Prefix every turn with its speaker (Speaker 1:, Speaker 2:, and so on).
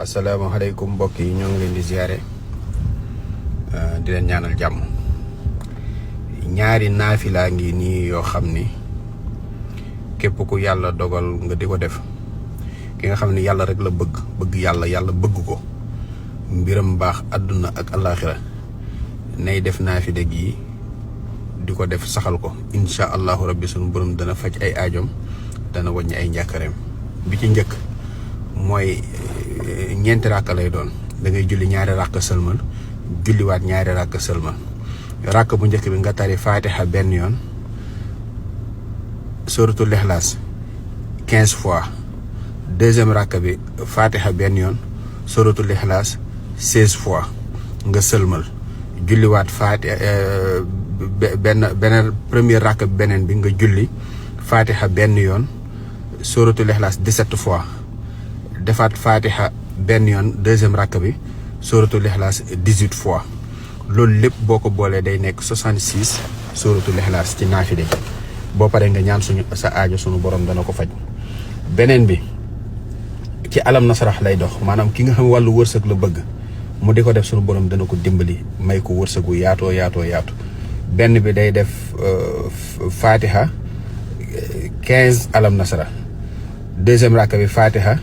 Speaker 1: asalaamaaleykum mbokk yi ñoo ngi leen di ziare di leen ñaanal jàmm. ñaari naafilaa ngi nii yoo xam ni képp ku yàlla dogal nga di ko def ki nga xam ni yàlla rek la bëgg yàlla bëgg ko mbiram baax àdduna ak alaaxira nay def naafile gi di ko def saxal ko incha allahu rabbi sunu borom dana faj ay aajom dana wàññi ay njàkkareem. bi ci njëkk mooy ñeenti ràkk lay doon da ngay julli ñaari ràkk sëlmal julliwaat ñaari ràkk sëlmal ràkk bu njëkk bi nga tari faatiha benn yoon suratul ixlaas 15 fois deuxième ràkk bi faatiha benn yoon suratul ixlaas 16 fois nga sëlmal julliwaat faatiha beneen premier ràkk bi beneen bi nga julli faatiha benn yoon suratul ixlaas 17 fois defaat faatiha benn yoon deuxième ràkk bi suratul ixlaas 18 fois loolu lépp boo ko boolee day nekk 66 suratul ixlaas ci naafile boo paree nga ñaan sa aajo suñu borom dana ko faj. beneen bi ci alam nasarax lay dox maanaam ki nga xam wàllu wërsëg la bëgg mu di ko def suñu borom dana ko dimbali may ko wërsëgu yaatu benn bi day def fatiha 15 alam nasara deuxième ràkk bi fatiha